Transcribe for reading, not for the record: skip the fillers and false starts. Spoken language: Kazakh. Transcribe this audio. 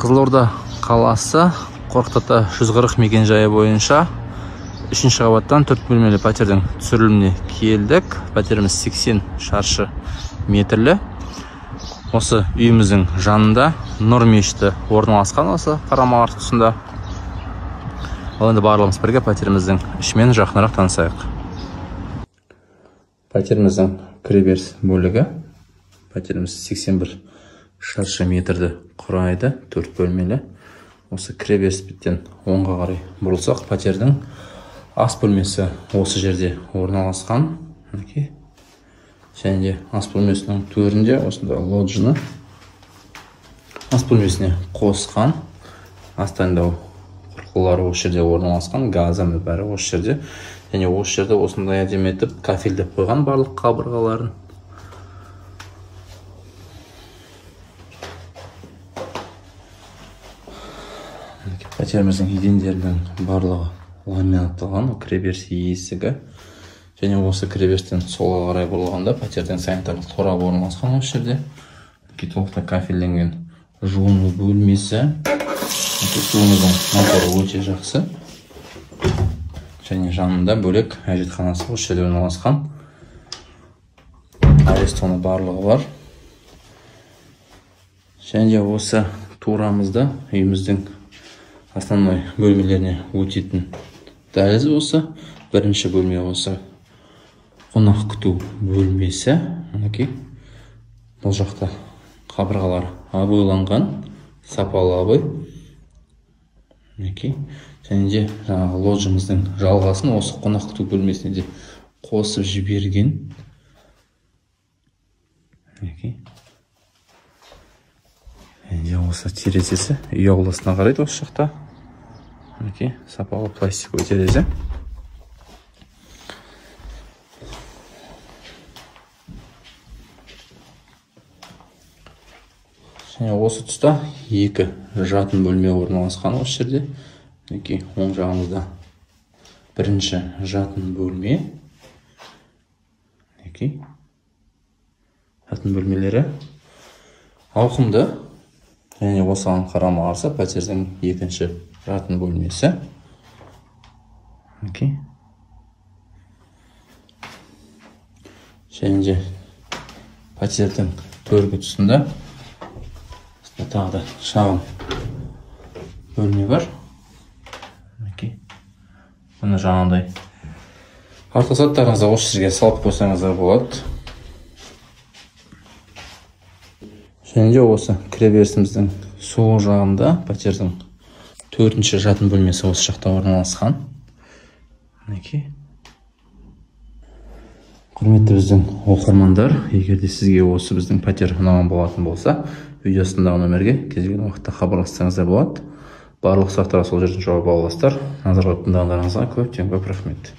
Қызылорда қаласы Қорқыт ата 140 мекенжайы бойынша 3-ші қабаттан 4 бөлмелі пәтердің түсіріліміне келдік. Пәтеріміз 80 шаршы метрлі. Осы үйіміздің жанында Нұр мешіті орналасқан, осы қарама-қарсы тұсында. Ал енді барлығымыз бірге пәтеріміздің ішімен жақынырақ танысайық. Пәтеріміздің кіреберіс бөлігі. Пәтеріміз 81 шаршы метрді құрайды, 4 бөлмелі. Осы кіреберіс беттен оңға қарай бұрылсақ, пәтердің ас бөлмесі осы жерде орналасқан. Мінекей. Және де ас бөлмесінің төрінде осындай лоджияны ас бөлмесіне қосқан. Ас дайындау құрылғылары осы жерде орналасқан, газы бәрі осы жерде. Және осы жерде осындай әдемі етіп кафельдеп қойған барлық қабырғаларын. Пәтеріміздің едендерінің барлығы ламинатталған, кіреберіс есігі. Және осы кіреберістен солға қарай бұрылғанда пәтердің санитарлық торабы орналасқан осы жерде. Толықтай кафельденген жуыну бөлмесі. Суымыздың моторы өте жақсы. Және жанында бөлек әжетханасы осы жерде орналасқан. Арестоны барлығы бар. Және де осы турамызда үйіміздің основной бөлмелеріне өтетін дәліз осы. Бірінші бөлме осы қонақ күту бөлмесі. Мінекей. Бұл жақта қабырғалар обойланған, сапалы обой. Мінекей. Және де жаңағы лоджиямыздың жалғасын осы қонақ күту бөлмесіне де қосып жіберген. Мінекей. Және де осы терезесі үй ауласына қарайды осы жақта. Мінекей, сапалы пластиковый терезе. Және осы тұста екі жатын бөлме орналасқан осы жерде. Мінекей, оң жағымызда бірінші жатын бөлме. Мінекей, жатын бөлмелері ауқымды. Және осыған қарама-қарсы пәтердің екінші жатын бөлмесі. Мінекей. Және де пәтердің төргі тұсында тағы да шағын бөлме бар. Мінекей. Бұны жаңағыдай артық заттарыңызды осы жерге салып қойсаңыздар болады. Және де осы кіреберісіміздің сол жағында пәтердің төртінші жатын бөлмесі осы жақта орналасқан. Мінекей. Құрметті біздің оқырмандар, егер де сізге осы біздің пәтер ұнаған болатын болса, видео астындағы нөмерге кез келген уақытта хабарлассаңыздар болады. Барлық сұрақтарға сол жерден жауап ала аласыздар. Назар қойып тыңдағандарыңызға көптен көп рахмет.